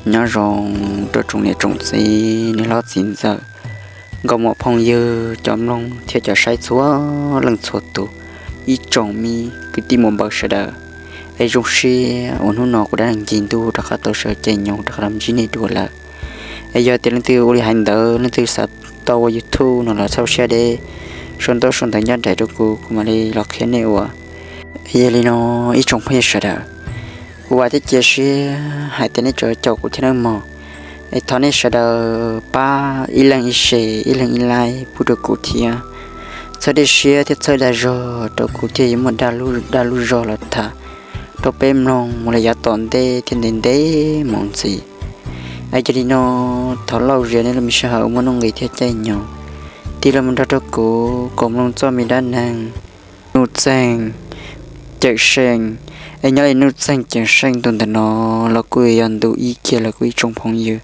Nyob zoo rau tsoom niam tsoom txiv, niam hlob txiv ntxawm, nkauj muam phooj ywg, cov mloog thiab cov saib txhua leej txhua tus, ib tsoom me kwv tij muam npawg sawv daws. Es zoo siab uas hnub no kuv dab neeg Ncig Ntuj rov qab tau sawv cev nyoog rov qab los ntsib nej dua lawm. Es yog tias leej twg ua li hais ntawd, leej twg xav tau ua YouTube no los txhob siab deb, sau ntaub sau ntawv ncaj nraim rau kuv, kuv mam li los qhia nej ua. Yog li no, ib tsoom phooj ywg sawv daws, kuv vam thiab cia siab hais tias nej tseem caum kuv thiab nawb mog. Es thov nej sawv daws pab ib leeg ib share, ib leeg ib like pub rau kuv thiab. Txhawb dej siab thiab txhawb dag zog rau kuv thiaj yuav muaj dag lub zog los tham rau peb mloog mus li yav tom ntej thiab ntev ntev mus ntxiv. Es yog li no, thov lauj zem nej lub me sij hawm muaj nuj nqis thiab caij nyoog, tig los mus nrog rau kuv koom mloog txoj me dab neeg Nuj Txeeg Cawm Seej. Es nyob li Nuj Txeeg Cawm Seej ntu ntawm no los kuj yog ntu ib kiag lawm kuv ib tsoom phooj ywg.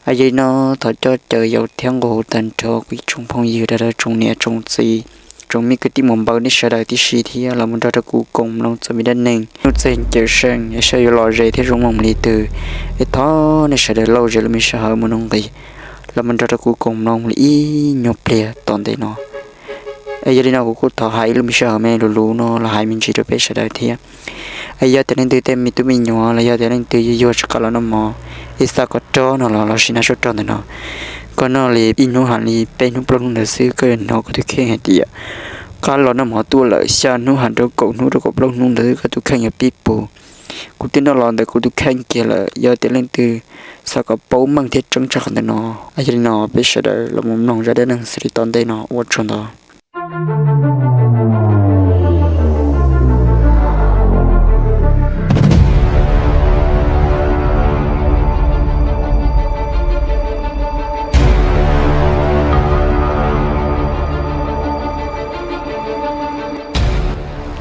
Es yog li no, thov coj caw yaus thiab nqua hu tag nrho kuv ib tsoom phooj ywg, rau tsoom niam tsoom txiv, tsoom me kwv tij muam npawg nej sawv daws tib si thiab los mus nrog rau kuv koom mloog txoj me dab neeg Nuj Txeeg Cawm Seej, es saib yuav lom zem thiab zoo mloog mus li twg. Es thov nej sawv daws lauj zem lub me sij hawm muaj nuj nqis los mus nrog rau kuv koom mloog mus li ib nyuag pliag tom ntej no. Es yog li no kuv kuj thov hais ib lub me sij hawm me luv luv no los hais me ntsis rau peb sawv daws thiab. Es yog tias leej twg tej me tub me nyuam los yog tias leej twg yuag yuag tsis qab los noj mov, ib xav kom rog no los los sim nag suab rog ntawm no, koj noj li ib hnub ham li peb hnub plaub hnub ntawd xwb koj yuav hnov koj tus kheej hais tias qab los noj mov tuaj lawm xya hnub ham rau kaum hnub rau kaum plaub hnub ntawd koj tus kheej yuav pib pus. Kuv twb noj los ntawm kuv tus kheej kiag lawm, yog tias leej twg xav kom paub meej thiab tseeb tshaj qhov ntawm no, yog li no peb sawv daws los mus mloog zaj dab neeg xws li tom ntej no ua tsaug ntau.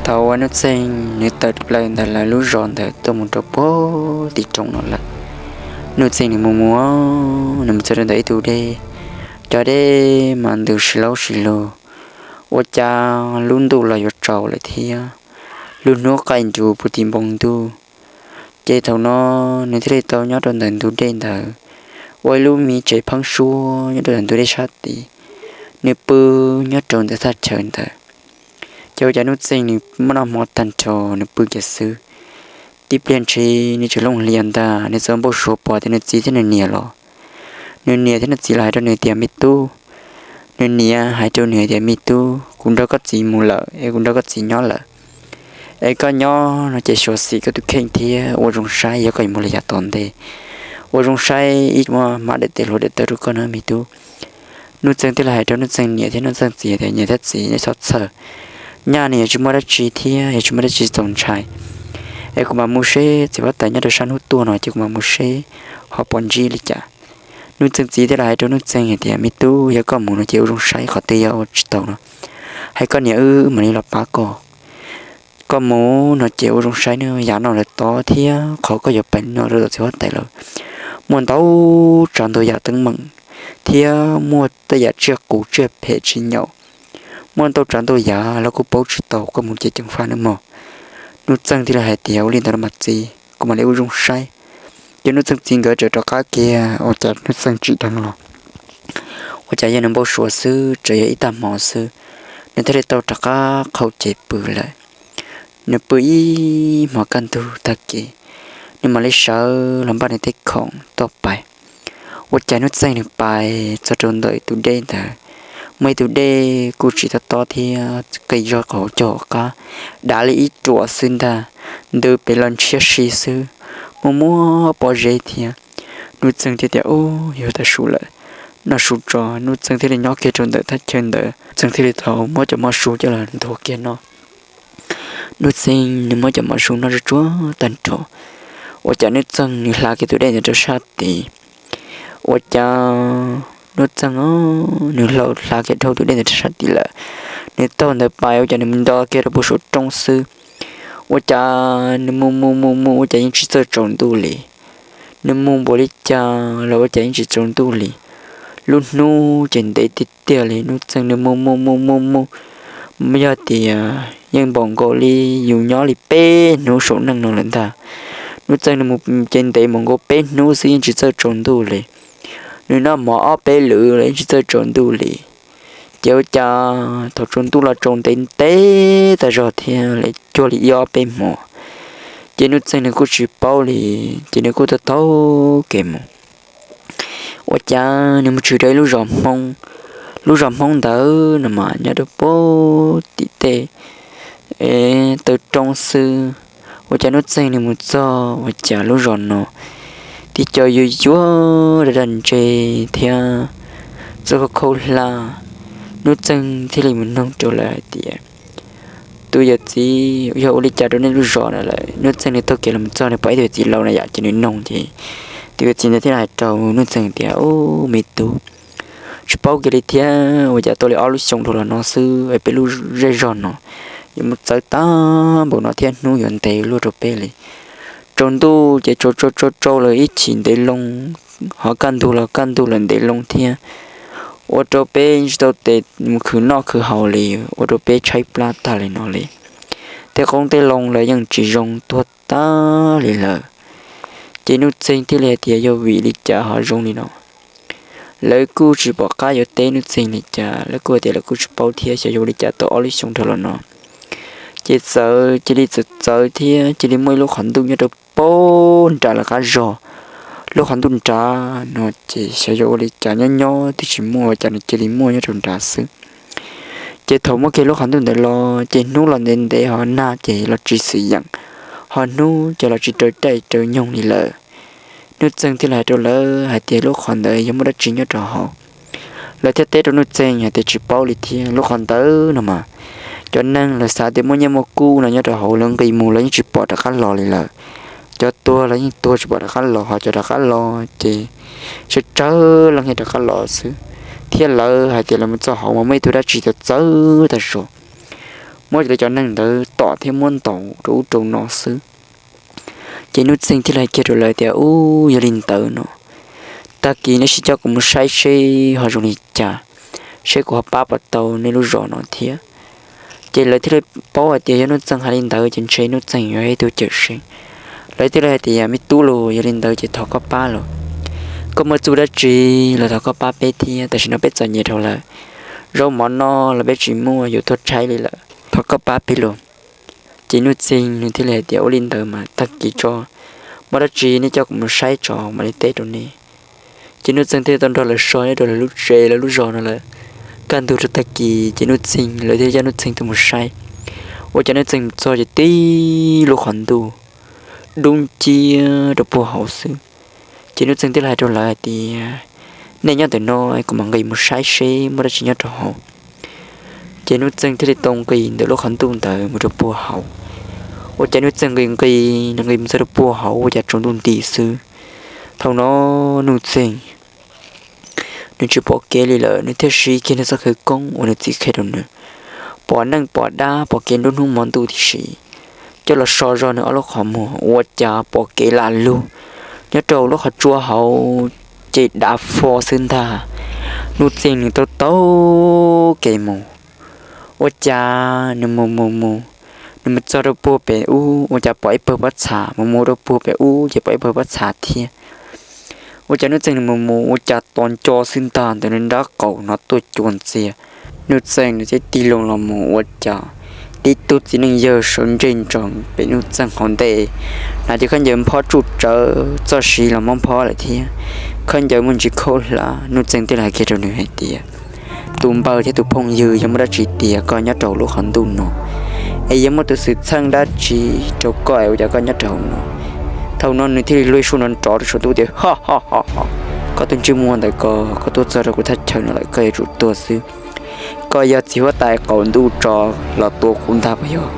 Thaum uas Nuj Txeeg nws tawm plaws ntawm lawv lub zos ntawd tuaj mus rau puag tim roob no lawm, Nuj Txeeg nws mus mus, nws mus txog rau ntawm ib tug dej, cov dej mas ntws sib laub sib lug, ua cas lub ntuj los yuav tsaus lawm thiab, lub hnub qaij nrus puag tim npoo ntuj. Ces thaum no nws thiaj li tau nyob rau ntawm ntug dej ntawd, ua ib lub me tsev pheeb suab nyob rau ntawm ntug dej sab tid, nws pw nyob rau ntawm thaj chaw ntawd. Ces ua cas Nuj Txeeg nws muaj noj hmo tag nrho, nws pw kiag xwb. Tib pliag ntshis nws tseem looj hlias ntag, nws txawm npau suav pom tias nws txiv thiab nws niam los. Nws niam thiab nws txiv los hais rau nws tias, me tub, nws niam hais rau nws tias, me tub, kuv nrog koj txiv mus lawm es kuv nrog koj txiv nyob lawm. Es koj nyob no ces xyuam xim koj tus kheej thiab ua zoo saib yog koj yuav mus li yav tom ntej. Ua zoo saib ib muaj hmab daim tes hluav daim taw rau koj na me tub. Nuj Txeeg thiaj li hais rau Nuj Txeeg niam thiab Nuj Txeeg txiv tias, niam thiab txiv, nej txhob txhawj, nyaj nws yuav tsis muaj dab tsi thiab yuav tsis muaj dab tsi txaus ntshai. Es kuv mam mus seb txiv huab tais nyob rau sab hnub tuaj no ces kuv mam mus seb ho puas ntsib li cas. Nuj Txeeg txiv thiaj li hais rau Nuj Txeeg hais tias, me tub, yog koj mus no ces ua zoo saib qhov twg yog ua tsis tau no, hais koj niam wb mam li los pab koj. Koj mus no ces ua zoo saib no, yav no lawv tob thiab qhov koj yuav pem no rau tom txiv huab tais lawm, muaj ntau tsav ntau yam teeb meem thiab muaj tej yam tsiaj qus tsiaj phem tsis nyaum, muaj ntau tsav ntau yam los kuj paub tsis tau, koj mus ces ceev faj nawb mog. Nuj Txeeg thiaj li hais tias, ua li ntawd los mas txiv, kuv mam li ua zoo saib. Ces Nuj Txeeg txiv nkawd txawm rov qab kiag, ua cas Nuj Txeeg tsim dheev los, ua cas yog nws npau suav xwb, tseem yog ib tag hmo xwb, nws thiaj li tau rov qab qaug cev pw lawm. Nws pw ib hmos kaj ntug tag kis, nws mam li sawv los npaj nws tej khoom tuaj pais. Ua cas Nuj Txeeg nws pais txog rau ntawm tus dej ntawd, muaj ib tug dej kuj tsis tob tob thiab qis zog qhov cog qab, dav li ib ruam xwb ntag, ntws pes los ntshiab si xwb, muaj muaj pob zeb thiab. Nuj Txeeg thiaj tias, ub, yog tas su lawm, noj su tso. Nuj Txeeg thiaj li nyob kiag rau ntawm thaj chaw ntawd, Txeeg thiaj li tau muab cov mov su coj los nthuav kiag noj. Nuj Txeeg nws muab cov mov su noj tsuag tsuag tag nrho, ua cas Nuj Txeeg nws hla kiag tus dej ntawd rau sab tid. Ua cas Nuj Txeeg nws hla kiag dhau tus dej ntawd rau sab tid lawm, nws taug ntawd pais ua cas nws mus nto kiag rau puag saum roob xwb. Ua cas nws mus mus mus mus ua cas yeej tsis txawj tsaus ntuj li. Nws mus npaum li cas los ua cas yeej tsis tsaus ntuj li. Lub hnub ces ntev tiag tiag li, Nuj Txeeg nws mus mus mus mus mus, yog tias yeej npaum nkaus li yus nyob li peb hnub saum neej no lawm ntag. Nuj Txeeg nws mus ces ntev mus nkaus peb hnub xwb yeej tsis txawj tsaus ntuj li. Nws noj mov ob peb lwm los yeej tsis txawj tsaus ntuj li. Ces ua cas thaum tsaus ntuj los tsaus ntev ntev tag zog thiab li cuag li ib ob peb hmos. Ces Nuj Txeeg nws kuj tsis paub li, ces nws kuj taug taug kev mus. Ua cas nws mus tshwm rau ib lub zos Hmoob. Lub zos Hmoob ntawd no mas nyob rau puag tim tej taw roob xwb. Ua cas Nuj Txeeg nws mus txog ua cas lub zos no tib co yuag yuag, daj daj ntseg thiab txoj khaub khaub hlab. Nuj Txeeg thiaj li mus noog rau lawv hais tias, Tus yawm txiv, yog ua li cas rau nej lub zos na lawm? Nuj Txeeg nws taug kev los txog nws pom ib tug yawm txiv laus na yom, ces nws noog ces tus yawm txiv ntawd thiaj hais rau Nuj Txeeg tias, Ub, me tub, tsis paub kiag li thiab, ua cas tuaj li ob lub xyoo dhau los no xwb es peb lub zej zog no yuav mus txawv tag npaum no thiab hnub yuav ntev luaj rau peb li. Tsaus ntuj ces tsaus tsaus tsaus tsaus lawm ib chim ntev loo, ho kaj ntug los kaj ntug lawm ntev loo thiab. Ua rau peb tsis tau tes mus khwv noj khwv haus li, ua rau peb tshaib plab tag li no li. Tej qoob tej loo los yeej tsis zoo, tuag tag li lawm. Ces Nuj Txeeg thiaj li hais tias, Yog vim li cas ho zoo li no? Lawv kuj tsis pom qab yuav teb Nuj Txeeg li cas, lawv kuj hais tias lawv kuj tsis paub thiab, xyov yog ua li cas tau ob lub xyoo dhau los no ces txawv, cia li txawv txawv thiab cia li muaj ib lub qhov ntuj nyob rau puag nram lawv qab zos. Lub qhov ntuj nrad no ces xyov yog ua li cas nyob nyob twb tsis muaj, ua cas nws cia li muaj nyob rau nrad xwb. Ces thaum muaj kiag lub qhov ntuj ntawd los ces hnub los ntev ntev, ho nag ces los tsis xwm yeem, ho hnub ces los tsis raws caij raws nyoog li lawm. Nuj Txeeg thiaj li hais rau lawv hais tias, Lub qhov ntawd yog muaj dab tsi nyob rau hauv? Lawv thiaj teb rau Nuj Txeeg hais tias, Tsis paub li thiab, lub qhov ntawd no mas cov neeg lawv xav tias muaj nyiaj muaj kub no nyob rau hauv, lawv nqis mus lawv yeej tsis pom rov qab los li lawm. Cov tuag los yeej tuag tsis pom rov qab los, ho cov rov qab los ces tsawg tsawg leej thiaj rov qab los xwb. Thiab lawv hais tias lawv mus txog hauv mas muaj ib tug dab tsi txawv txawv tag zog, muab lawv cov neeg ntawd tom thiab muab ntaus rau ub rau no xwb. Ces Nuj Txeeg thiaj li hais kiag rau lawv tias, Ub, yog li ntawd no, tag kis nej sim coj kuv mus saib seb ho zoo li cas, seb kuv ho pab puas tau nej lub zos no thiab. Ces lawv thiaj li paub hais tias yog Nuj Txeeg hais li ntawd ces ntshe Nuj Txeeg yog ib tug cawm seej. Lawv thiaj li hais tias, Me tub, los yog li ntawd ces thov koj pab los, koj muaj txuj dab tsi los thov koj pab peb thiab, tam sim no peb txom nyem dhau lawm. Zaub mov noj los peb tsis muaj, yuav tuag tshaib li lawm, thov koj pab peb los. Ces Nuj Txeeg nws thiaj li hais tias, Ua li ntawd mas tag kis tso, muaj dab tsi nej coj kuv mus saib tso mam li teb rau nej. Ces Nuj Txeeg thiaj tau nrog lawv so nyob rau lawv lub tsev lawv lub zos no lawm. Kaj ntug rau tag kis ces Nuj Txeeg, lawv thiaj coj Nuj Txeeg tuaj mus saib. Ua cas Nuj Txeeg mus txog ces tib lub qhov ntuj dub nciab rau puag hauv xwb. Ces Nuj Txeeg thiaj li hais rau lawv hais tias, Nej nyob ntawm no, kuv mam nqis mus saib seb muaj dab tsi nyob rau hauv. Ces Nuj Txeeg thiaj li tau nqis ntawm lub qhov ntuj ntawd mus rau puag hauv. Ua cas Nuj Txeeg nqis nqis, nws nqis mus txog rau puag hauv ua cas tsaus ntuj nti xwb. Thaum no Nuj Txeeg nws tsis pom kev li lawm, nws thiaj siv kiag nws txoj khawv koob uas nws txiv qhia rau nws, pom neej pom dab pom kev nruab hnub hmo ntuj tib si, coj los so zog nws ob lub qhov muag ua cas pom kev lam lug nyob rau lub qhov tsua hauv, ces dav fo xwb ntag. Nuj Txeeg nws taug taug kev mus, ua cas nws mus mus mus, nws mus txog rau puag pem ub ua cas pom ib pawg pob txha, mus mus rau puag pem ub ces pom ib pawg pob txha thiab. Ua cas Nuj Txeeg nws mus mus ua cas tos nco xwb ntag ntawm nws nrab qaum no tuaj cua ntxiag. Nuj Txeeg nws thiaj tig loo los mus ua cas tib tug txiv neej yawg sawv ntseg ntsoov pem Nuj Txeeg hauv ntej, hnav cov khaub ncaws nphob tsuj tsawv, txoj siv los mob nphob lawm thiab, khaub ncaws muaj ntsis khaub hlab. Nuj Txeeg thiaj li hais kiag rau nws hais tias, Tus npawg thiab tus phooj ywg, yog muaj dab tsi tias koj nyob rau lub qhov ntuj no, es yog muaj tus xwm txheej dab tsi rau koj es ua cas koj nyob rau hauv no? Thaum no nws thiaj li luag ib suab nrov nrov rau saum ntuj tias, Ho ho ho ho, koj tus ntsej muag ntawm ko, koj tuaj txog rau kuv thaj chaw no lawm koj yuav tsum tuag xwb. Koj yog txiv huab tais qaum ntuj tso los tua kuv ntag puas yog?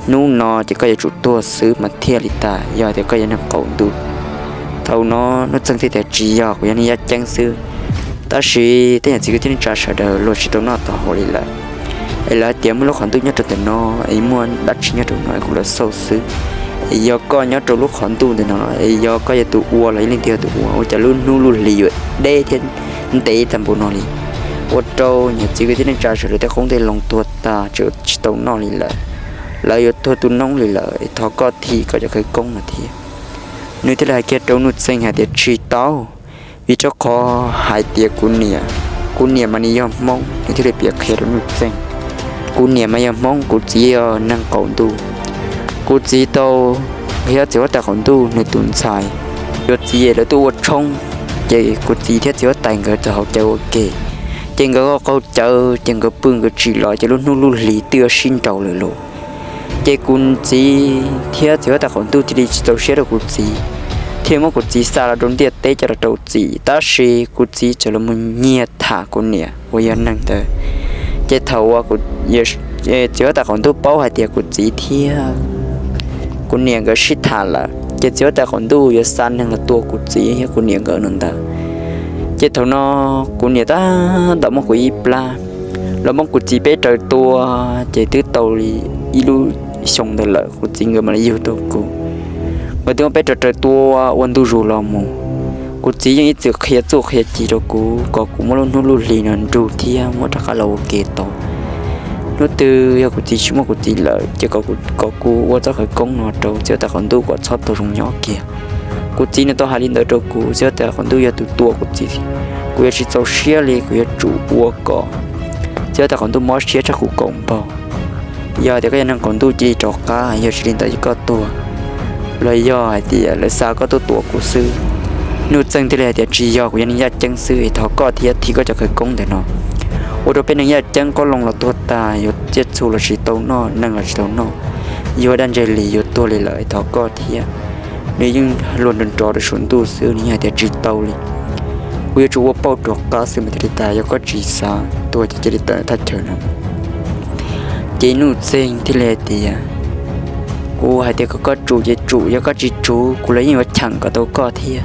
Hnub no ces koj yuav tsum tuag xwb mas thiaj li tas, yog tias koj yog neeg qaum ntuj. Thaum no Nuj Txeeg thiaj tias, Tsis yog, kuv yog neeg yaj ceeb xwb. Tab sis tej niam txiv kwv tij neej tsa sawv daws luag tsis tau noj tau haus li lawm, es lawv tias muaj lub qhov ntuj nyob rau ntawm no, es muaj dab tsi nyob rau no es kuv los xauj xwb. Es yog koj nyob rau lub qhov ntuj ntawm no, es yog koj yog tus ua los yog leej twg yog tus ua, ua cas lub hnub lub hlis yuav deb thiab ntev tag npaum no li? Ua rau niam txiv kwv tij neej tsa sawv daws tej qoob tej loo tuag tag, tsis tau noj li lawm, lawv yuav tuag tu noob li lawm. Thov koj thim koj cov khawv koob no thiab. Nws thiaj li hais kiag rau Nuj Txeeg hais tias tsis tau, vim rau qhov hais tias kuv niam, kuv niam mas nws yog Hmoob. Nws thiaj li piav qhia rau Nuj Txeeg, kuv niam mas yog Hmoob, kuv txiv yog neeg qaum ntuj. Kuv txiv tau, thiab txiv huab tais qaum ntuj nws tus ntxhais, yuav txiv es lawv tuaj ua tshoob, ces kuv txiv thiab txiv huab tais nkawd txawm haus cawv ua ke. Ces nkawd qaug cawv ces nkawd pw nkawd tsim los ces lub hnub lub hlis twb yuav sib nraus lawm lauj. Ces kuv txiv thiab txiv huab tais qaum ntuj thiaj li tsis txaus siab rau kuv txiv, thiaj muab kuv txiv xa los rau ntiaj teb coj los rau txim, tab sis kuv txiv txawm los mus nyiag tham kuv niam uas yog neeg ntawd. Ces thaum uas txiv huab tais qaum ntuj paub hais tias kuv txiv thiab kuv niam nkawd sib tham lawm, ces txiv huab tais qaum ntuj yuav xa neeg los tua kuv txiv thiab kuv niam nkawd no ntawd. Ces thaum no kuv niam tab tom muab kuv ib plab, los muab kuv txiv peb raws tua, ces twb tau li ib lub xyoo ntawd lawm kuv txiv nkawd mam li yug tau kuv. Nkawd twb muab peb raws raws tua ua ntu zus los mus. Kuv txiv yeej ib txwm qhia txuj qhia ci rau kuv kom kuv muab lub hnub lub hlis no nrug thiab muab rov qab los ua ke tau. Hnub twg yog kuv txiv tsis muaj kuv txiv lawm ces kom kuv ua txoj khawv koob no rau txiv huab tais qaum ntuj kom txhob tau zoo nyob kiag. Kuv txiv nws tau hais li ntawd rau kuv, txiv huab tais qaum ntuj yog tus tua kuv txiv, kuv yuav tsis txaus siab li, kuv yuav tsum ua kom txiv huab tais qaum ntuj mob siab tshaj kuv kaum npaug. Yog hais tias koj yog neeg qaum ntuj cia li rov qab, yog tsis li ntawd ces koj tuag, los yog hais tias lawv xa koj tuaj tua kuv xwb. Nuj Txeeg thiaj li hais tias tsis yog, kuv yog neeg yaj ceeb xwb, thov koj thiab thim koj cov khawv koob ntawm no, ua rau peb neeg yaj ceeb qoob loo los tuag tag, yuav tsiaj txhu los tsis tau noj, neeg los tsis tau noj, yuav daj ntseg li, yuav tuag li lawm, thov koj thiab. Nws yeej luag nrov nrov rau saum ntuj xwb, nws yeej hais tias tsis tau li, kuv yuav tsum ua pauj rov qab xwb mas thiaj li tas, yog koj tsis xav tuag ces cia li tawm thaj chaw no. Ces Nuj Txeeg thiaj li hais tias kuv hais tias kom koj tsum ces tsum, yog koj tsis tsum kuv los yeej yuav cheem kom tau koj thiab.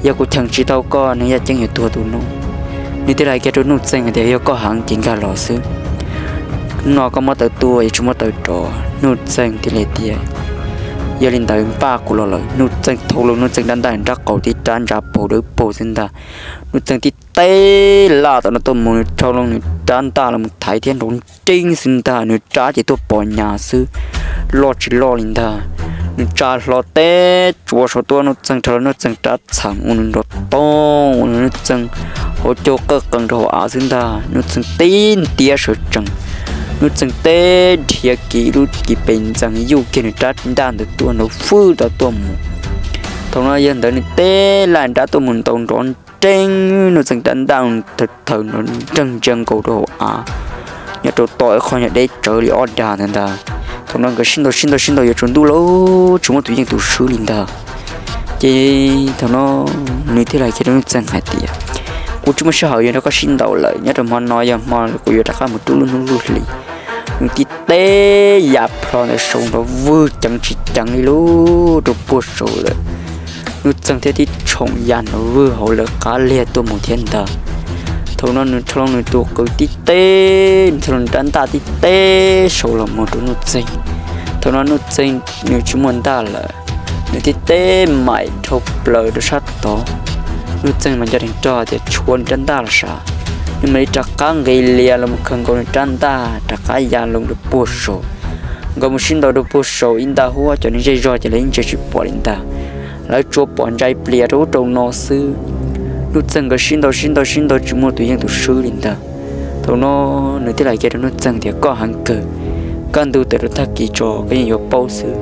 Yog kuv cheem tsis tau koj, neeg yaj ceeb yuav tuag tus no. Nws thiaj li hais kiag rau Nuj Txeeg hais tias yog koj heev ces nkag los xwb, hnub no koj muab tau tuaj yuav tsis muab tau rov. Nuj Txeeg thiaj li tias yog li ntawd npaj kuv los lawm. Nuj Txeeg thau loo Nuj Txeeg rab ntaj, nrab qaum tib rab ntsa paug dawb paug xwb ntag. Nuj Txeeg tib teb laj tom no tuaj mus, nws rhau loo nws rab ntaj los mus thaiv thiab nrov nreeb xwb ntag, nws rab ces tuaj pom nyas xwb, loj tsis loj li ntag. Nws tsa hlo teb tsuas saum tuaj, Nuj Txeeg rhau loo Nuj Txeeg rab txheem ua nws nrov toog, ua nws Nuj Txeeg hauv caug qawj qees rau hauv av xwb ntag. Nuj Txeeg tib ntiab sawv tsees, Nuj Txeeg tib nrhiav kiag ib lub kis pes ntxees yuj kiag nws rab ntaj ntawd tuaj nrov fwj tau tuaj mus. Thaum no yog ntawd nws teb laj nrab tuaj mus ntaus nrov nreeb Nuj Txeeg rab ntaj thawm thawm nrov nreeg ntsia nkaus rau hauv av, nyob rau tom ib qho nyuag deb tsawv li ob dag ntawd ntag. Thaum no nkawd sib ntaus sib ntaus sib ntaus yuav tsaus ntuj lawm tsis muaj tus yeej tus swb li ntag. Ces thaum no nws thiaj li hais kiag rau Nuj Txeeg hais tias kuv tsis muaj sij hawm yuav nrog koj sib ntaus lawm, nyob rau hmo no yog hmo kuv yuav rov qab mus rub lub hnub lub hlis. Nws tib teb ya plho ntawd saud nrov vwg ceev tsis ceev li lub rau puag saud lawm. Nuj Txeeg thiaj tib tshoom ya nrov vwg hauv lawv qab liag tuaj mus thiab ntag. Thaum no nws rhau loo nws tus qws tib teb, nws rhau loo rab ntaj tib teb saud los mus rau Nuj Txeeg. Thaum no Nuj Txeeg nws tsis muaj ntaj lawm, nws tib teb maim dhau plaws rau sab tod. Nuj Txeeg mas nco dheev rog tias tshuav nws rab ntaj los sav, nws mam li rov qab nqis lias los mus khaws nkaus nws rab ntaj rov qab ya loo rau puag saud. Nkawd mus sib ntaus rau puag saud ib nta huab, cov neeg zej zog ces lawv yeej ntsia tsis pom li ntag, lawv tsuas pom ntsais plias rau ub rau no xwb. Nuj Txeeg nkawd sib ntaus sib ntaus sib ntaus tsis muaj tus yeej tus swb li ntag. Thaum no nws thiaj li hais kiag rau Nuj Txeeg tias koj heev kawg, kaj ntug tawm rau tag kis tso koj yeej yuav paub xwb.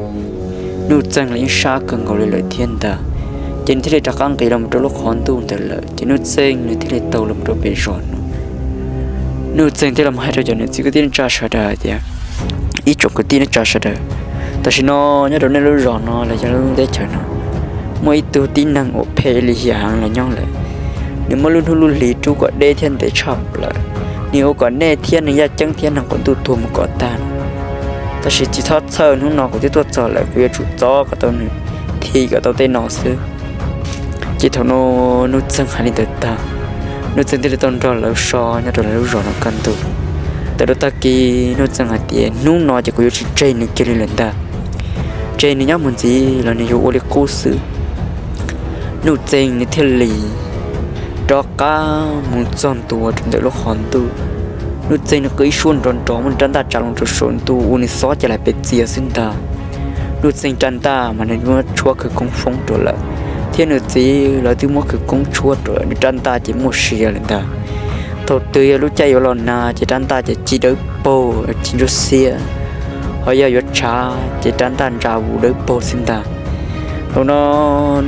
Nuj Txeeg los yeej sab kawg nkaus li lawm thiab ntag. Ces nws thiaj li rov qab nqis los rau lub qhov ntuj ntawd lawm, ces Nuj Txeeg nws thiaj li tau los rau pem zos no. Nuj Txeeg thiaj los hais rau cov niam txiv kwv tij neej tsa sawv daws hais tias, ib tsoom kwv tij neej tsa sawv daws, tam sim no nyob rau nej lub zos no los yog lub teb chaws no muaj ib tug tib neeg uas phem lim hiam heev los nyob lawm. Nws muab lub hnub lub hlis rub kom deb thiab ntev tshaj plaws, nws ua kom nej thiab neeg yaj ceeb thiab neeg qaum ntuj tuag mus kom tag. Tab sis tsis txhob txhawj, hnub no kuv twb tuaj txog lawm, kuv yuav tsum txov kom tau nws, thim kom tau tej no xwb. Ces thaum no Nuj Txeeg hais li ntawd tag, Nuj Txeeg thiaj li tau nrog lawv so nyob rau lawv lub zos no kaj ntug. Tawm rau tag kis Nuj Txeeg hais tias hnub no ces kuv yuav tsis tseg nws kiag li lawm ntag, tseg nws nyob mus ntxiv los nws yuav ua li qub xwb. Nuj Txeeg nws thiaj li rov qab mus txog ntua rau ntawm lub qhov ntuj. Nuj Txeeg nws qw ib suab nrov nrov muab nws rab ntaj tsa loo rau saum ntuj ua nws xob cov lais pes txias xwb ntag. Nuj Txeeg rab ntaj mas nws muab tshuab khawv koob foob rau lawm, thiab nws txiv lawv twb muab khawv koob tshuab rau lawm, nws rab ntaj ces muaj sia lawm ntag. Thaum twg yog lub caij yuav los nag ces rab ntaj ces ci dawb paug ci ntsuab xiab, ho yog yuav tshav ces rab ntaj ntsa vus dawb paug xwb ntag. Thaum no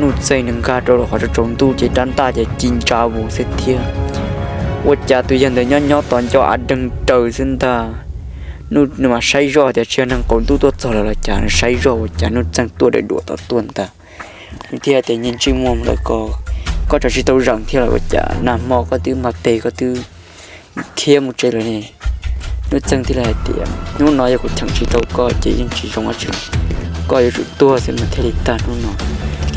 Nuj Txeeg nws nkag rau los qhov tsaus ntuj ces rab ntaj ces ci ntsa vus xwb thiab. Ua cas tus yawg ntawd nyob nyob tos nco av deeg raws xwb ntag. Nws mas saib zoj tias tsis yog neeg qaum ntuj tuaj txog lawm los cas, nws saib zoj ua cas Nuj Txeeg tuaj dawm duam tom tuaj ntag. Nws thiaj tias, Niag ntsej muag lawm ko, koj tseem tsis tau zeem thiab los ua cas, nag hmo koj twb mag teg koj twb khiav mus tsev lawm ne. Nuj Txeeg thiaj li hais tias, Hnub no yog kuv cheem tsis tau koj ces yeej tsis zoo dab tsi, koj yuav tsum tuag xwb mas thiaj li tag hnub no.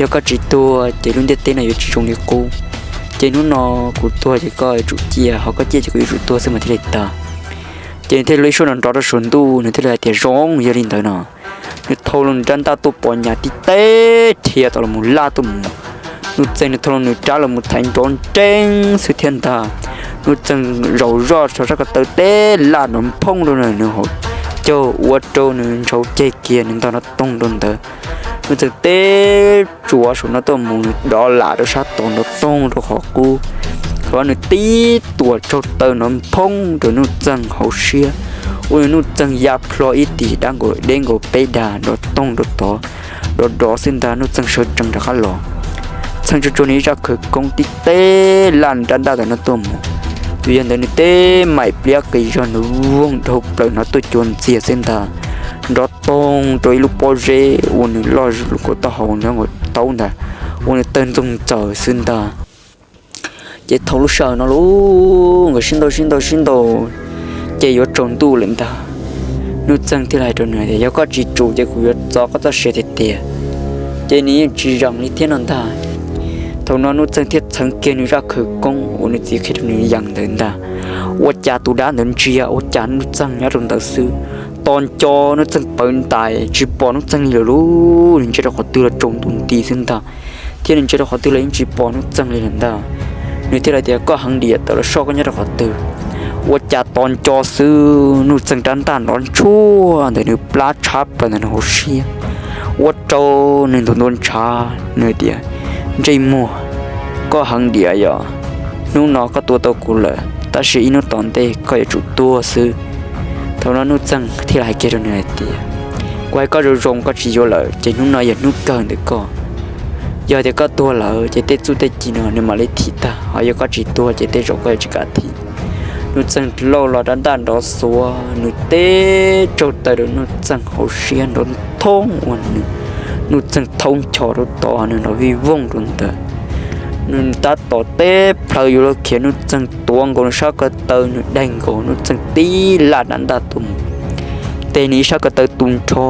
Yog koj tsis tuag ces lub ntiaj teb no yuav tsis zoo li qub. Ces hnub no kuv tuag ces koj yuav tsum ciaj, ho koj ciaj ces kuv yuav tsum tuag xwb mas thiaj li tag. Ces nws thiaj li ib suab nrov nrov rau saum ntuj, nws thiaj li hais tias, Zoo, yog li ntawd no. Nws thau los nws rab ntaj tuaj pos nyas tib teb rhiav tom los mus laj tuaj mus. Nuj Txeeg nws thau los nws rab los mus thaiv nrov nreeb xwb thiab ntag. Nuj Txeeg zaum zoj rau sab ko taw teb laj nrov nphoob rau nws hauv caug ua rau nws ntshauv ceg kiag, nws ntog nrov toog rau ntawd. Nuj Txeeg teb tsuas saum no tuaj mus, nws dov lam rau sab tod nrov toog rau qhov qub. Thaum no nws tib tuam tsaug taw nrov nphoob rau Nuj Txeeg hauv siab, ua rau Nuj Txeeg ya plho ib tis dab nkaus deb nkaus peb dag nrov toog rau tod. Dov dov xwb ntag, Nuj Txeeg sawv tsees rov qab los, txheej tsuag tsuag nws ib zaj khawv koob tib teb laj nws rab ntaj tom no tuaj mus. Tus yawg ntawd nws teb maim pliab qis zog nws voog dhau plaws hnov tuaj cua ntxiag xwb ntag. Nrov toog rau ib lub pob zeb ua nws loj lub kaum taub hau nyob nkaus taub ntag, ua nws tawg ntxoog ntxaws xwb ntag. Ces thaum lub sij hawm no los nkawd sib ntaus sib ntaus sib ntaus, ces yuav tsaus ntuj lawm ntag. Nuj Txeeg thiaj li hais rau nws tias, Yog koj tsis tsum ces kuv yuav txo koj txoj sia tiag tiag. Ces nws yeej tsis zeem li thiab no ntag. Thaum no Nuj Txeeg thiaj txheev kiag nws zaj khawv koob uas nws txiv qhia rau nws yees ntawd ntag. Ua cas tus dab ntawd ntsia ua cas Nuj Txeeg nyob rau ntawd xwb. Tos nco Nuj Txeeg pawv ntais tsis pom Nuj Txeeg li lawm lauj, nws ntsia rau qhov twg los tsaus ntuj nti xwb ntag, thiab nws ntsia rau qhov twg los yeej tsis pom Nuj Txeeg li lawm ntag. Nws thiaj li tias, Koj heev diam, tawm los soj koj nyob rau qhov twg? Ua cas tos nco xwb Nuj Txeeg rab ntaj nrov ntshuaj ntawm nws plab tshab plaws ntawm nws hauv siab, ua rau nws ntuag ntua ntshav, nws tias, Ntsej muag, koj heev diam yom, hnub no koj tua tau kuv lawm tab sis ib hnub tom ntej koj yuav tsum tuag xwb. Thaum no Nuj Txeeg thiaj li hais kiag rau nws hais tias, Kuv hais koj zoo zoo koj tsis yuav lawm ces hnub no yog hnub kawg ntawm koj. Yog tias koj tuag lawm ces tej txuj tej ci no nws mam li thim tag, ho yog koj tsis tuag ces tej zaum koj yuav tsis kam thim. Nuj Txeeg lauj los rab ntaj nrov xuav, nws teb tsaug taw rau Nuj Txeeg hauv siab nrov nthoob ua nws, Nuj Txeeg thaub ncho rau tod nws nrov vij voog rau ntawd. Nws tab tom teb plhaw yuav luag khiav, Nuj Txeeg tuav nkaus nws sab ko taw nws daig nkaus, Nuj Txeeg tib laj rab ntaj tuaj mus, tes nws ib sab ko taw tu nrho,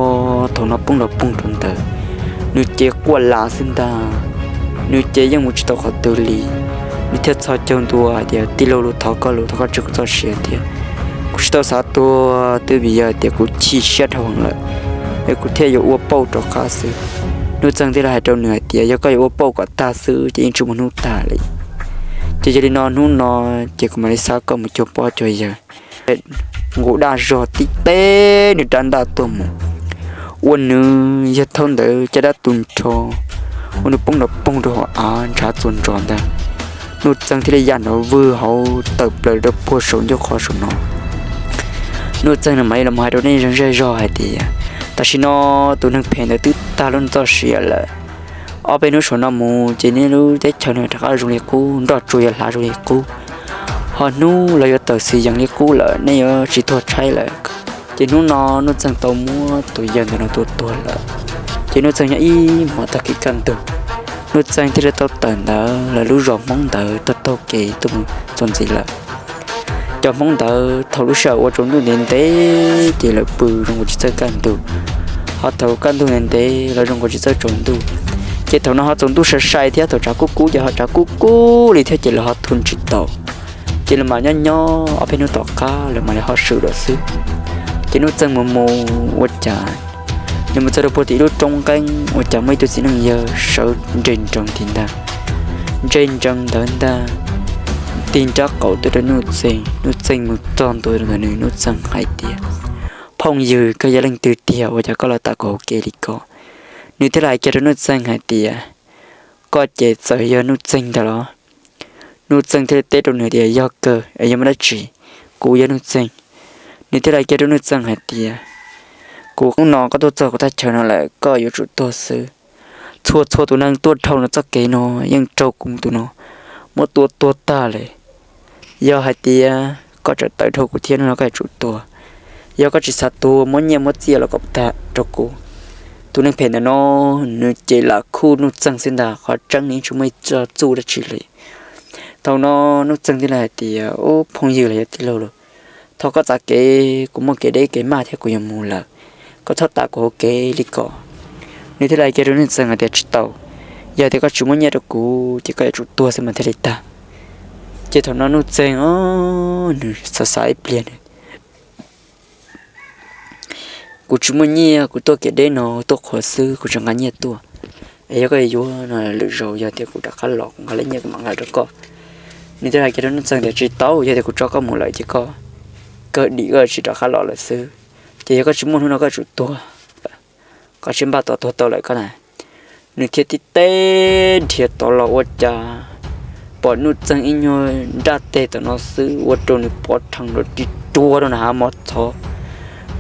thaum no poob nrov poog rau ntawd. Nws ces quaj las xwb ntag, nws ces yeej mus tsis tau qhov twg li. Nws thiaj txhos caug ntua hais tias, Tij laug, thov koj los thov koj tseg kuv txoj sia thiab, kuv tsis tau xav tuag twb vim yog tias kuv chim siab dhau heev lawm, es kuv thiaj yuav ua pauj rov qab xwb. Nuj Txeeg thiaj li hais rau nws hais tias, Yog koj yuav ua pauj kom tag xwb ces yeej tsis muaj hnub tag li. Ces yog li no hnub no ces kuv mam li xa koj mus cuag pog cuag yawg. Nqus daj zog tib teb nws rab ntaj tuaj mus, ua nws yawg thaub ntawd caj dab tu nrho, ua nws poob nrov poog rau hauv av ntshav txuas ntsos ntag. Nuj Txeeg thiaj li ya nrov vwg hauv tawm plaws rau puag saum ncauj qhov saum no. Nuj Txeeg nws mam li los hais rau nej zej zog hais tias, Tam sim no tus neeg phem ntawd twb tag lub txoj sia lawm. Ob peb hnub saum no mus ces nej lub teb chaws no rov qab zoo li qub, nroj tsuas yuav hlav zoo li qub, ho hnub los yuav tawm xis yees li qub lawm, nej yuav tsis tuag tshaib lawm. Ces hnub no Nuj Txeeg tau muab tus yawg ntawm no tua tuag lawm. Ces Nuj Txeeg nyob ib hmos tag kis kaj ntug, Nuj Txeeg thiaj li tau tawm ntawd lawv lub zos Hmoob ntawd taug taug kev tuaj mus txuas ntxiv lawm. Cov Hmoob ntawd thaum lub sij hawm ua tsaus ntuj ntev ntev ces lawv pw zoo nkaus tsis txawj kaj ntug, ho thaum kaj ntug ntev ntev los zoo nkaus tsis txawj tsaus ntuj. Ces thaum no ho tsaus ntuj sai sai thiab, thaum tshav kub kub ces ho tshav kub kub li thiab ces lawv ho tu tsis tau. Ces lawv mam nyob nyob ob peb hnub tom qab lawv mam li ho swm lawm xwb. Ces Nuj Txeeg mus mus ua cas nws mus txog rau puag tim ib lub roob nqeeb ua cas muaj ib tug txiv neej yawg sawv nres nrees tim ntag, nres nrees ntawd ntag, tig nrab qaum tuaj rau Nuj Txeeg. Nuj Txeeg mus txog ntua rau ntawm nws, Nuj Txeeg hais tias, Phooj ywg, koj yog leej twg tiag ua cas koj los tam kuv hauv kev li ko? Nws thiaj li hais kiag rau Nuj Txeeg hais tias, koj ces txawm yog Nuj Txeeg ntag los? Nuj Txeeg thiaj li teb rau nws tias, yog kawg, es yog muaj dab tsi? Kuv yog Nuj Txeeg. Nws thiaj li hais kiag rau Nuj Txeeg hais tias, kuv hnub no koj tuaj txog kuv thaj chaw no lawm, koj yuav tsum tuag xwb. Txhua txhua tus neeg tuaj dhau no txoj kev no yeej raug kuv tus no muab tua tuag tag li. Yog hais tias koj tseem tawm dhau kuv thiab, hnub no koj yuav tsum tuag. Yog koj tsis xav tuag, muab nyiaj muab txiaj los kom tag rau kuv. Tus neeg phem ntawm no, nws ces lam khuj Nuj Txeeg xwb ntag, qhov tseeb nws yeej tsis muaj ib txoj txuj dab tsi li. Thaum no Nuj Txeeg thiaj li hais tias, ub, phooj ywg los yog tij laug los, thov koj txav kev, kuv muaj kev deb kev maj thiab kuv yuav mus lawm, koj txhob tav kuv hauv kev li ko. Nws thiaj li hais kiag rau Nuj Txeeg hais tias, tsis tau, yog tias koj tsis muab nyiaj rau kuv ces koj yuav tsum tuag xwb mas thiaj li tag. Ces thaum no Nuj Txeeg os, nws xav xav ib pliag nws, kuv tsis muaj nyiaj, kuv tuaj kev deb no tuaj qhuav xwb, kuv tsis nqa nyiaj tuaj. Es yog koj yuav no, lwm zaus yog tias kuv rov qab los kuv nqa lawv nyiaj kuv mam nqa rau koj. Nws thiaj hais kiag rau Nuj Txeeg tias, tsis tau, yog tias kuv tso koj mus lawm ces koj kawg dim koj tsis rov qab los lawm xwb. Ces yog koj tsis muaj hnub no koj yuav tsum tuag, koj tsis npaj tos tuag tau lawm koj na. Nws thiaj tib teb dhia tod los ua cas pom Nuj Txeeg ib nyuag nraj teg tom no xwb ua rau nws pov rhees rau ris ruag rau nws hav mos txhov.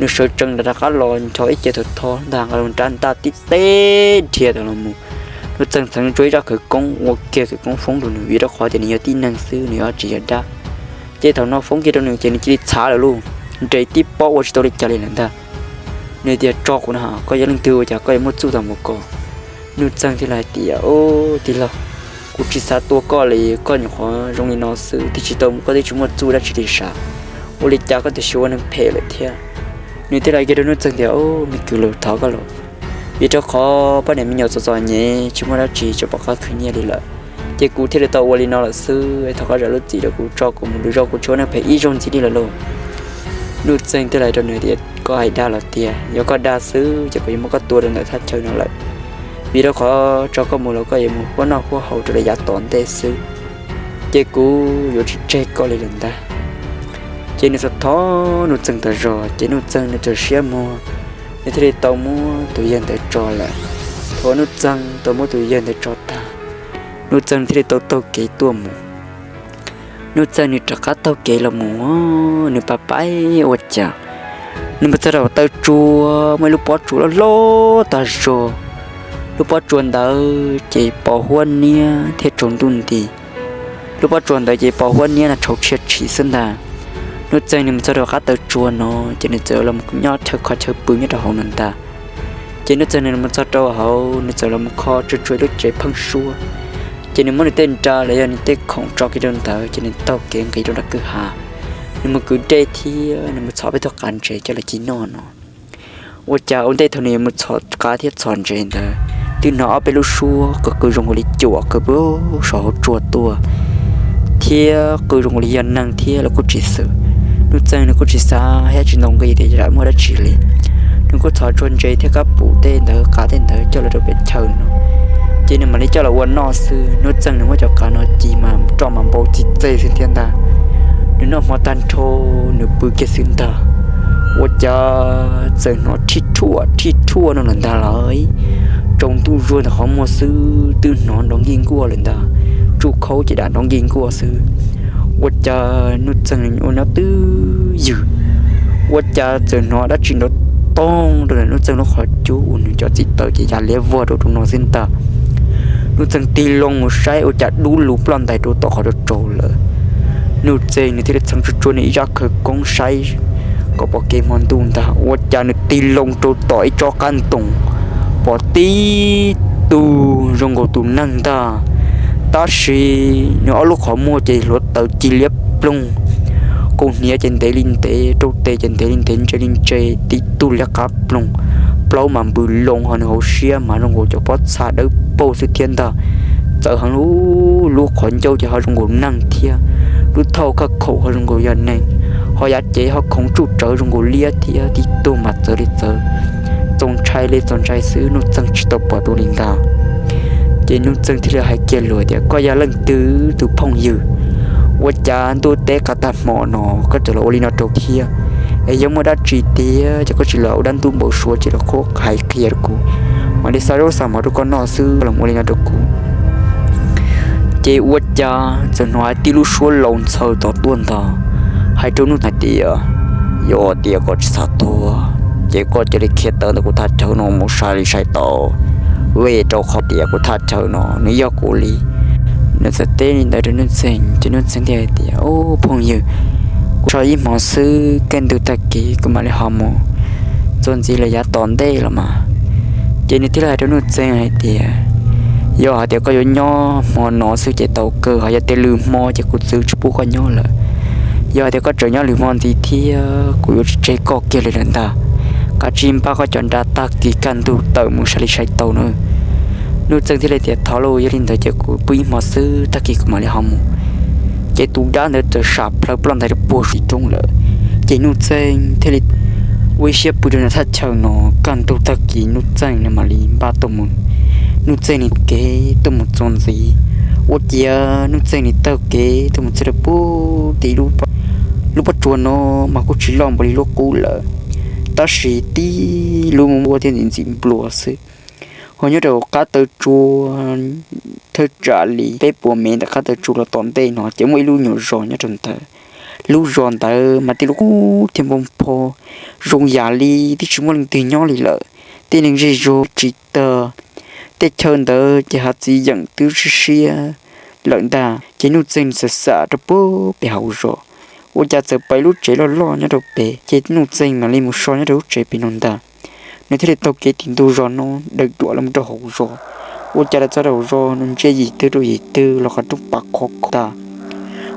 Nws sawv tsees rov qab los ncho ib ce thaum tho ntag nqa loo nrab ntaj tib teb dhia tod los mus. Nuj Txeeg txheev tsuag ib zaj khawv koob ua kiag khawv koob foob rau nws vim rau qhov tias nws yog tib neeg xwb, nws yuav tsis yog dab. Ces thaum no foob kiag rau nws ces nws cia li txhav lawm lauj, nres tib pob ua tsis tau li cas li lawm ntag. Nws tias, tso kuv na, koj yog leej twg ua cas koj yuav muaj txuj tau mus ko? Nuj Txeeg thiaj li hais tias, ub, tij laug, kuv tsis xav tua koj li, koj nyuam qhuav zoo li no xwb twb tsis tau mus, koj twb tsis muaj txuj dab tsi li sav, ua li cas koj twb ua neeg phem lawm thiab? Nws thiaj li hais kiag rau Nuj Txeeg tias, ub, me kwv, los thov koj los, vim rau qhov poj niam me nyuam txom txom nyem tsis muaj dab tsi tseem pom qab khwv nyiaj li lawm, ces kuv thiaj li tau ua li no lawm xwb. Thov koj zam lub txim rau kuv, tso kuv mus, lwm zaus kuv tsis ua neeg phem ib zaug ntxiv li lawm lauj. Nuj Txeeg thiaj li hais rau nws tias, koj hais dag los tiag? Yog koj dag xwb ces kuv yuav muab koj tua rau ntawm thaj chaw no lawm, vim rau qhov tso koj mus los koj yuav mus huab noj huab haus rau lawv yav tom ntej xwb, ces kuv yuav tsis tseg koj li lawm ntag. Ces nws txawm thov Nuj Txeeg tas zog ces Nuj Txeeg nws txawm siab muag, nws thiaj li tau muab tus yawg ntawd tso lawm. Thaum Nuj Txeeg tau muab tus yawg ntawd tso tag, Nuj Txeeg thiaj li tau taug kev tuaj mus. Nuj Txeeg nws rov qab taug kev los mus, nws pab paib ua cas nws mus txog rau taw tsua, muaj ib lub pob tsuas loj loj tag zog. Lub pob tsuas ntawd ces pos huab niab thiab tsaus ntuj nti. Lub pob tsuas ntawd ces pos huab niab no tshauv tshia tshim xwb ntag. Nuj Txeeg nws mus txog rau qab taw tsua no ces nws txawm los nyob chaw kho chaw pw nyob rau hauv no ntag. Ces Nuj Txeeg nws mus txog rau hauv, nws txawm los kho tsuag tsuag lub tsev pheeb suab. Ces nws muab nws tej nra los yog nws tej khoom tso kiag rau ntawd ces nws taug kev nqis rau nram kwj ha. Nws mus kwv dej thiab nws mus txhom peb tug qav ntses coj los ci noj no. Ua cas ua ntej thaum nws yuav mus txhom qav thiab txhom ntses ntawd, twb hnov ob peb lub suab qw qw zoo nkaus li cuam qw pw saum hauv tsua tuaj, thiab qw zoo nkaus li yog neeg thiab los kuj tsis xwm. Nuj Txeeg nws kuj tsis xav thiab tsis ntaus nqi tias yog muaj dab tsi li. Nws kuj txhom tsuag ntses thiab kab pum tej ntawd qav tej ntawd coj los rau peb chaw no, ces nws mam li coj los ua noj xwb. Nuj Txeeg nws muab cov qav no ci mas roj mas npau txi txej xwb thiab ntag. Nws noj hmo tag nrho, nws pw kiag xwb ntag, ua cas txawm hnov rhij rhuaj rhij rhuaj no lawm ntag lauj. Tsaus ntuj zuag ntawm qhov muag xwb twb hnov nrov nkij nkuaj lawm ntag. Tsuj khaub ces dam nrov nkij nkuaj xwb. Ua cas Nuj Txeeg ua nyob twj ywm, ua cas txawm hnov dab tsi nrov toog rau ntawm Nuj Txeeg lub qhov cub, ua nws cov txim taws ces ya liab vog rau rau no xwb ntag. Nuj Txeeg tig loo mus saib ua cas dub lug ploj ntais rau tom qhov rau tsaus lawm. Nuj Txeeg nws thiaj li txheev tsuag tsuag nws ib zaj khawv koob saib kom pom kev hmo ntuj ntag, ua cas nws tig loo rau tom ib tsob qab ntoo, pom tib tug zoo nkaus tus neeg ntag, tab sis nws ob lub qhov muag ces hluav taws ci liab ploog, kaus hniav ces ntev li ntev, rau tes ces ntev li ntev, ntse li ntse, tib tug liab qab ploog, plaub mas npws loo, ho nws hauv siab mas zoo nkaus cov pob txha dawb paug xwb thiab ntag. Txawv heev, lub qhov ncauj ces ho zoo nkaus neeg thiab, lub thauj khaj khaum ho zoo nkaus yog neeg, ho yav cev ho khoov tsuj tsawv zoo nkaus liab thiab, tib tug mas txawv li txawv, txaus ntshai li txaus ntshai xwb, Nuj Txeeg tsis tau pom dua li ntag. Ces Nuj Txeeg thiaj li hais kiag lus tias, koj yog leej twg tus phooj ywg? Ua cas ntuj teb qab tag hmo no koj txawm los ua li no rau thiab? Es yog muaj dab tsi tiag ces koj tsis los ua dab ntub npau suav ces los qhuab hais qhia rau kuv, mam li xa zaub xa mov rau koj noj xwb los ua li no rau kuv. Ces ua cas txawm hnov hais tib lub suab laus ntxhaws tom tuaj ntag, hais rau Nuj Txeeg hais tias, yog tias koj tsis xav tuag, ces koj cia li khiav tawm ntawm kuv thaj chaw no mus sai li sai tau, vim rau qhov tias kuv thaj chaw no nws yog kuv li. Nws txawm teb li ntawd rau Nuj Txeeg ces Nuj Txeeg thiaj hais tias, ub phooj ywg, kuv so ib hmo xwb, kaj ntug tag kis kuv mam li ho mus, txuas ntxiv lawm yav tom ntej los mas. Ces nws thiaj li hais rau Nuj Txeeg hais tias, yog hais tias koj yuav nyob hmo no xwb ces tau kawg, ho yog tias lwm hmo ces kuv txwv tsis pub koj nyob lawm. Yog hais tias koj tseem nyob lwm hmo ntxiv thiab kuv yuav tsis tseg koj kiag li lawm ntag. Kav tsij npaj koj cov nra tag kis kaj ntug tawm mus sai li sai tau na. Nuj Txeeg thiaj li tias, thov lauj, yog li ntawd ces kuv pw ib hmo xwb, tag kis kuv mam li ho mus. Ces tus dab ntawd txawm sam plhaw ploj ntais rau puag tim roob lawm. Ces Nuj Txeeg thiaj li ua ib siab pw rau nram thaj chaw no, kaj ntug tag kis Nuj Txeeg nws mam li npaj tuaj mus. Nuj Txeeg nws taug kev tuaj mus txuas ntxiv, ua ciav Nuj Txeeg nws taug kev tuaj mus txog rau puag tim lub pob tsuas no mas kuj tsis loj npaum li lub qub lawm, tab sis tib lub mus ua thiab ntxim ntxim nplua xwb. Ho nyob rau qab taw tsua, thawj tsam li peb puas mev ntawm qab taw tsua los tom ntej no ces muaj ib lub nyuam zos nyob rau ntawd. Lub zos ntawd mas tib lub qub thiab npau pho, zoo yam li twb tsis muaj leej twg nyob li lawm. Tib neeg zej zog tsis tag, tej chaw ntawd ces hav txiv yeem twb siab siab lawm ntag. Ces Nuj Txeeg nws txawm xam rau puag pem hauv zos, ua cas txawm pom lub tsev loj loj nyob rau pem, ces Nuj Txeeg mam li mus so nyob rau lub tsev pem no ntag. Nws thiaj li taug kev tim ntug zos no daws duam los rau hauv zos. Ua cas los txog rau hauv zos nws ntsia yim twg rau yim twg los qhov rooj pam khov kho tas.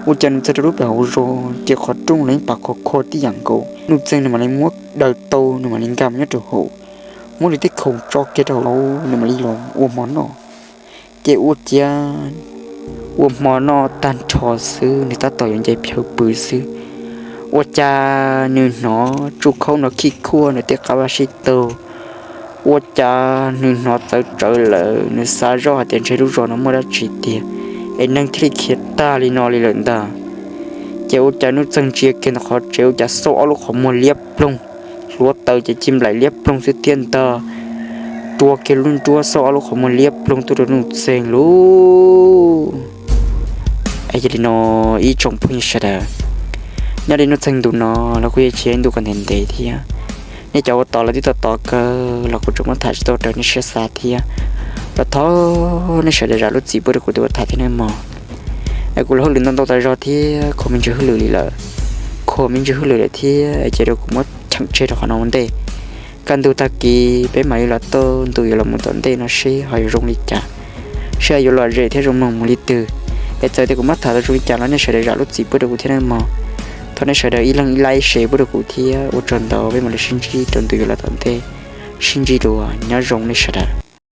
Ua cas nws txog rau lub pem hauv zos ces qhov rooj los yeej pam khov kho tib yam nkaus. Nuj Txeeg nws mam li muab daws tau, nws mam li nkag mus nyob rau hauv, muab nws tej khoom tso kiag rau hauv, nws mam li los ua hmo noj. Ces ua ciav ua hmo noj tag nrho xwb nws tab tom yuav nce phaw pw xwb, ua cas nws hnov tsuj khaub no khij khuaj nws tej qab vaj sib taug. Ua cas nws hnov txawv tsawv lawm, nws xav zoj hais tias ntshe lub zos no muaj dab tsi tiag es neeg thiaj li khiav tag li no li lawm ntag. Ces ua cas Nuj Txeeg ntsia kiag ntawm qhov tsev ua cas xauj ob lub qhov muag liab ploog, hluav taws ces ci nplaim liab ploog xwb thiab ntag, rua kiag lub nruab xauj ob lub qhov muag liab ploog tuaj rau Nuj Txeeg lauj. Es yog li no ib tsoom phooj ywg sawv daws, nyob li Nuj Txeeg ntu no los kuj yog tsis yog ib ntu kom ntev ntev thiab. Nej cov ua tod los twb tau tod kawg los kuv tseem muab tham tsis tau raws nej siab xav thiab, los thov nej sawv daws zam lub txim pub rau kuv tus ua tham thiab nawb mog. Es kuv los hauj lwm ntau ntau tas zog thiab kho me ntsis hauj lwm li lawm, kho me ntsis hauj lwm lawm thiab es cia rau kuv muab cheem tseg rau qhov no ua ntej. Kaj ntug tag kis peb mam li los tau ntu yuav los mus tom ntej no seb ho yuav zoo li cas, seb yuav lom zem thiab zoo mloog mus li twg. Es txawm tias kuv muab tham tau zoo li cas los nej sawv daws zam lub txim pub rau kuv thiab nawb mog. Thov nej sawv daws ib leeg ib like ib share pub rau kuv thiab ua tsaug ntau, peb mam li sib ntsib rau ntu yuav los tom ntej. Sib ntsib dua, nyob zoo nej sawv daws.